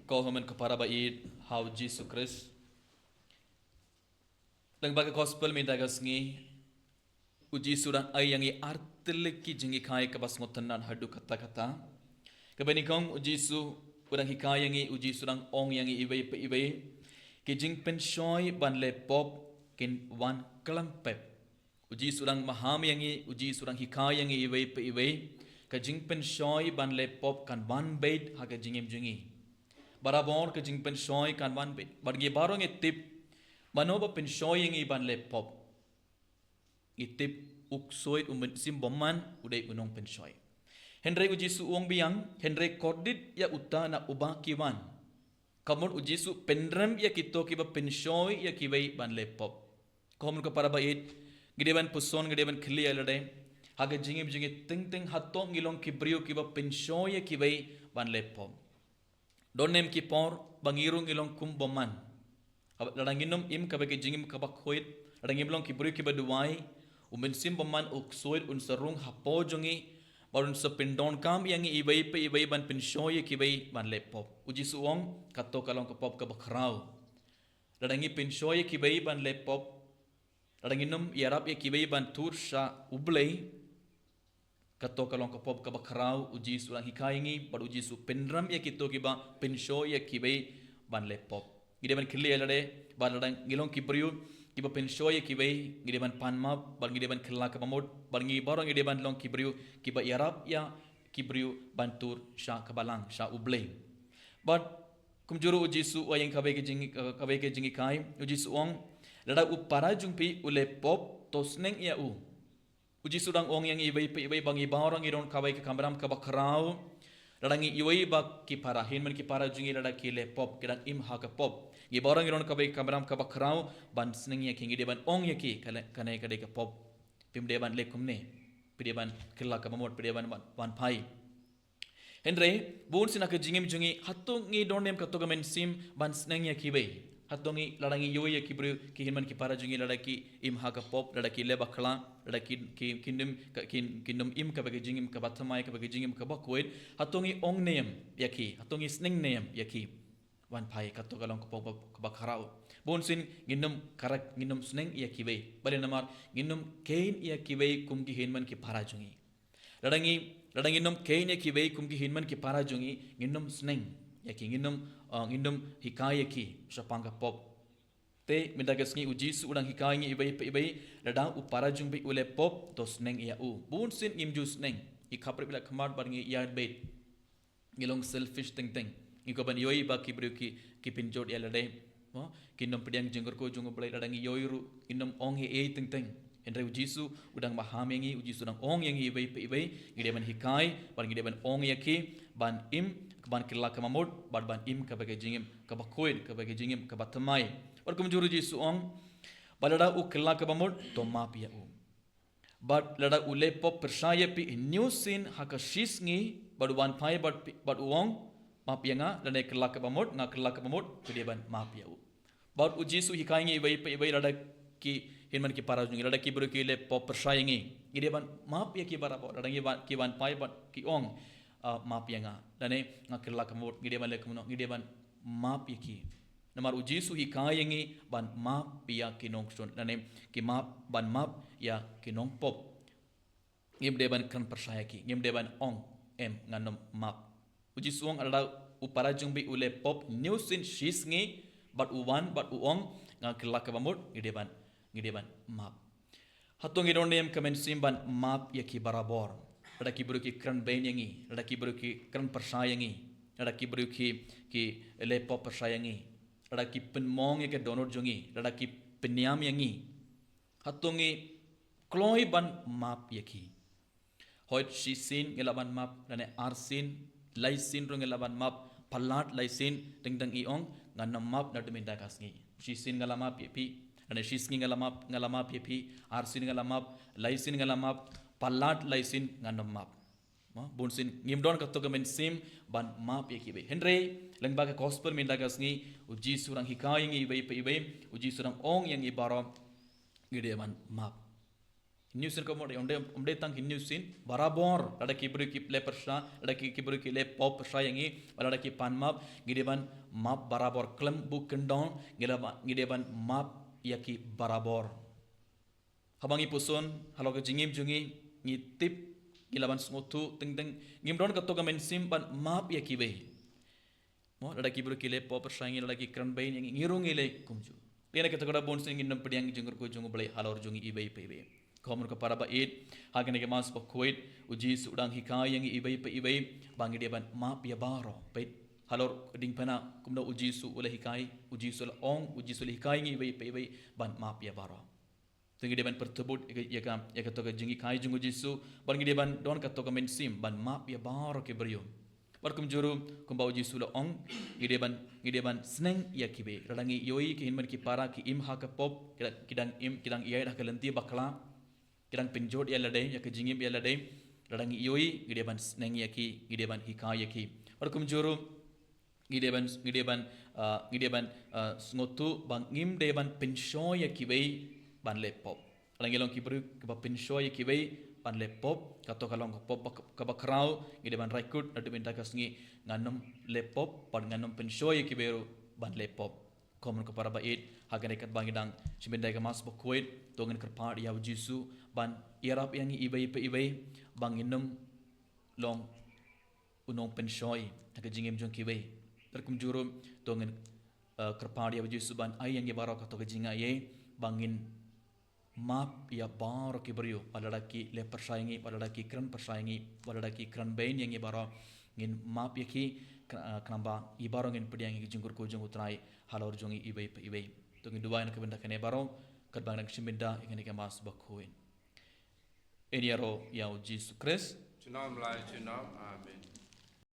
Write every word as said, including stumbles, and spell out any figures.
Ko hynmen ko para ba ïeit ha u Jisu Khrist. Lyngba ka gospel mynta ka sngi, u Jisu u dang ai ïa ngi artylli ki jinghikai kaba sngewtynnat haduh katta katta. Kaba nyngkong u Jisu u dang hikai ïa ngi, u Jisu u dang ong ïa ngi iwei pa iwei, ki jingpynshoi ban leh pop kin wan khlem pep. U Jisu u dang maham ïa ngi, u Jisu u dang hikai ïa ngi iwei pa iwei, ka jingpynshoi ban leh pop kan wan beit ha ka jingim jong ngi. Barabor ka jingpynshoi kan wan beit. Bad ngi baroh ngi tip, mano ba pynshoi ïa ngi ban leh pop? Ngi tip, u ksuid, u mynsiem bymman u dei u nongpynshoi. Hynrei u Jisu u ong biang, hynrei kordit ïa uta na uba ki wan. Ka mut u Jisu u pynrem ïa kito kiba pynshoi ïa kiwei ban leh pop. Ko hynmen ko para ba ïeit, ngi dei ban puson, ngi dei ban kylli ïa lade, ha ka jingim jong ngi teng teng hato ngi long ki briew kiba pynshoi ïa kiwei ban leh pop? Don ne em ki por ba ngi ruh ngi long kum bymman? Haba lada ngim im kaba ka jingim kaba khuid, lada ngim long ki briew kiba duwai, u mynsiem bymman, u ksuid un sa rung hapoh jong ngi, bad un sa pyndonkam ïa ngi iwei pa iwei ban pynshoi ïa kiwei ban leh pop. U Jisu u ong, kato ka long ka pop kaba khraw. Lada ngi pynshoi ïa kiwei ban leh pop, lada ngim ïarap ïa kiwei ban tur sha U Blei, kato ka long ka pop kaba khraw. U Jisu u dang hikai ïa ngi, bad u Jisu u pynrem ïa kito kiba pynshoi ïa kiwei ban leh pop. Ngi dei ban kylli ïa lade, bad lada ngi long ki briew kiba pynshoi ïa kiwei, ngi dei ban pan map, bad ngi dei ban kylla kaba mut, bad ngi baroh ngi dei ban long ki briew kiba ïarap ïa ki briew ban tur sha ka balang, sha U Blei. Bad kumjuh ruh u Jisu u ai ïa ngi kawei ka jing, kawei ka jinghikai, u Jisu u ong, lada u para jong phi u leh pop, to sneng ïa u. U Jisu u dang ong ïa ngi iwei pa iwei ba ngi baroh ngi don kawei ka kamram kaba khraw. Lada ngi ïohi ba ki para, hynmen ki para jong ngi lada ki leh pop, ki dang im ha ka pop, ngi baroh ngi don kawei ka kamram kaba khraw ban sneng ïa ki, ngi dei ban ong ïa ki, kane, kane ka dei ka pop. Phim dei ban leh kumne. Phi dei ban kylla kaba mut, phi dei ban, ban, ban phai. Hynrei bunsien ha ka jingim jong ngi, hato ngi don ne em kato ka mynsiem ban sneng ïa kiwei? Hato ngi, lada ngi ïohi ïa ki briew, ki hynmen ki para jong ngi, lada ki im ha ka pop, lada ki leh bakla, lada ki, ki, kim, ka, ki, kim im kaba ka jingim kaba thymmai, kaba ka jingim kaba khuid, hato ngi ong ne em ïa ki? Hato ngi sneng ne em ïa ki? Wan phai, kato ka long ka pop kaba khraw. Bunsien ngim kyrkhu, ngim sneng ïa kiwei. Balei? Namar ngim kheiñ ïa kiwei kum ki hynmen ki para jong ngi. Lada ngi, lada ngim kheiñ ïa kiwei kum ki hynmen ki para jong ngi, ngim sneng ïa ki, ngim, uh, ngim hikai ïa ki shaphang ka pop. Te mynta ka sngi u Jisu u dang hikai ïa ngi iwei pa iwei, lada u para jong phi u leh pop, to sneng ïa u. Bunsien ngim ju sneng. Ngi khapkhia beit la khmat bad ngi ïaid beit. Ngi long selfish teng teng. Ngi kwah ban ïohi ba ki briew ki, ki pynjot ïa lade. Mo, kim pdiang jingkyrkhu jong U Blei, lada ngi ïohi ruh, ngim ong ei ei teng teng. Hynrei u Jisu u dang maham ïa ngi, u Jisu u dang ong ïa ngi iwei pa iwei, ngi dei ban hikai, bad ngi dei ban ong ïa ki ban im, ban kylla kaba mut, bad ban im kaba ka jingim kaba khuid, kaba ka jingim kaba thymmai. Bad kumjuh ruh u Jisu u ong, ba lada u kylla kaba mut, to map ïa u. Bad lada u leh pop pyrshah ïa phi hynñiew sien ha ka shi sngi, bad u wan phai bad phi, bad u ong, map ïa nga, lane kylla kaba mut, nga kylla kaba mut, phi dei ban map ïa u. Bad u Jisu u hikai ïa ngi iwei pa iwei, lada ki hynmen ki para jong ngi, lada ki briew ki leh pop pyrshah ïa ngi, ngi dei ban map ïa ki barabor. Lada ngi wan, ki wan phai bad ki ong, ah, map ïa nga, lane nga kylla kaba mut, ngi dei ban leh kumno? Ngi dei ban map ïa ki. Namar u Jisu u hikai ïa ngi ban map ïa ki nongshun, lane ki map, ban map ïa ki nongpop. Ngim dei ban kren pyrshah ïa ki, ngim dei ban ong, em, ngan ym map. U Jisu u ong, lada u para jong phi u leh pop hynñiew sien shi sngi, bad u wan, bad u ong, nga kylla kaba mut, ngi dei ban, ngi dei ban map. Hato ngi don ne em ka mynsiem ban map ïa ki barabor? Lada ki briew ki kren bein ïa ngi, lada ki briew ki kren pyrshah ïa ngi, lada ki briew ki, ki leh pop pyrshah ïa ngi, lada ki pynmong ïa ka dohnud jong ngi, lada ki pynïam ïa ngi, hato ngi kloi ban map ïa ki? Hooid shi sien ngi lah ban map, lane ar sien, lai sien ruh ngi lah ban map, palat lai sien, teng teng i ong, ngan ym map naduh mynta ka sngi. Shi sien nga la map ïa phi, lane shi sngi nga la map, nga la map ïa phi, ar sien nga la map, lai sien nga la map, palat lai sien ngan ym map. Mo, bunsien ngim don kato ka mynsiem ban map ïa kiwei. Hynrei lyngba ka gospel mynta ka sngi, u Jisu u dang hikai ïa ngi iwei pa iwei, u Jisu u dang ong ïa ngi baroh, ngi dei ban map. Hynñiew sien ka mut ym dei, ym dei tang hynñiew sien, barabor, lada ki briew ki leh pyrshah, lada ki, ki briew ki leh pop pyrshah ïa ngi, lada ki pan map, ngi dei ban map barabor, khlem buh kyndong, ngi dei ban, ngi dei ban map ïa ki barabor. Haba ngi puson halor ka jingim jong ngi, ngi tip, ngi lah ban sngewthuh teng teng, ngim don katto ka mynsiem ban map ïa kiwei. Mo, lada ki briew ki leh pop pyrshah ïa ngi, lada ki kren bein ïa ngi, ngi ruh ngi leh kumjuh. Te na kata ka daw bun sien ngin ym pdiang jingkyrkhu jong U Blei halor jong ngi iwei pa iwei. Kumno ka para ba ïeit, ha kane ka Mass bakhuid, U Jisu u dang hikai ïa ngi iwei pa iwei, ba ngi dei ban map ïa baroh. Peit, halor ka diengphna, kumno U Jisu u la hikai, U Jisu u la ong, U Jisu u la hikai ïa ngi iwei pa iwei, ban map ïa baroh. Te ngi dei ban pyrthubut ïa ka, ïa ka, ïa kato ka jinghikai jong U Jisu, bad ngi dei ban don kato ka mynsiem ban map ïa baroh ki briew. Bad kumjuh ruh, kumba U Jisu u la ong, ngi dei ban, ngi dei ban sneng ïa kiwei. Lada ngi ïohi ki hynmen ki para ki im ha ka pop, ki dang, ki dang im, ki dang ïaid ha ka lynti bakla, ki dang pynjot ïa lade, ïa ka jingim ïa lade, lada ngi ïohi, ngi dei ban sneng ïa ki, ngi dei ban hikai ïa ki. Bad kumjuh ruh, ngi dei ban, ngi dei ban, ah, ngi dei ban, ah, sngewthuh ba ngim dei ban pynshoi ïa kiwei ban leh pop. Lada ngi long ki briew kiba pynshoi ïa kiwei ban leh pop, kato ka long ka pop ba, kaba khraw, ngi dei ban rai kut naduh mynta ka sngi, ngan ym leh pop, bad ngan ym pynshoi ïa kiwei ruh ban leh pop. Kumno ka para ba ïeit, ha kane katba ngi dang shim bynta ïa ka Mass bakhuid, to ngin kyrpad ïa U Jisu ban ïarap ïa ngi iwei pa iwei, ba ngin ym long u nongpynshoi ha ka jingim jong kiwei. Bad kumjuh ruh, to ngin, eh, kyrpad ïa U Jisu ban ai ïa ngi baroh kato ka jingaiei, ba ngin map ïa baroh ki briew, wat lada ki leh pyrshah ïa ngi, wat lada ki kren pyrshah ïa ngi, wat lada ki kren bein ïa ngi baroh, ngin map ïa ki, kyn-, eh, khnang ba ngi baroh ngin pdiang ïa ka jingkyrkhu jong U Trai halor jong ngi iwei pa iwei. To ngin duwai na ka bynta kane baroh, katba ngi dang shim bynta ïa kane ka Mass bakhuid. Ngin ïaroh ïa U Jisu Khrist. Junom lai junom. Amen.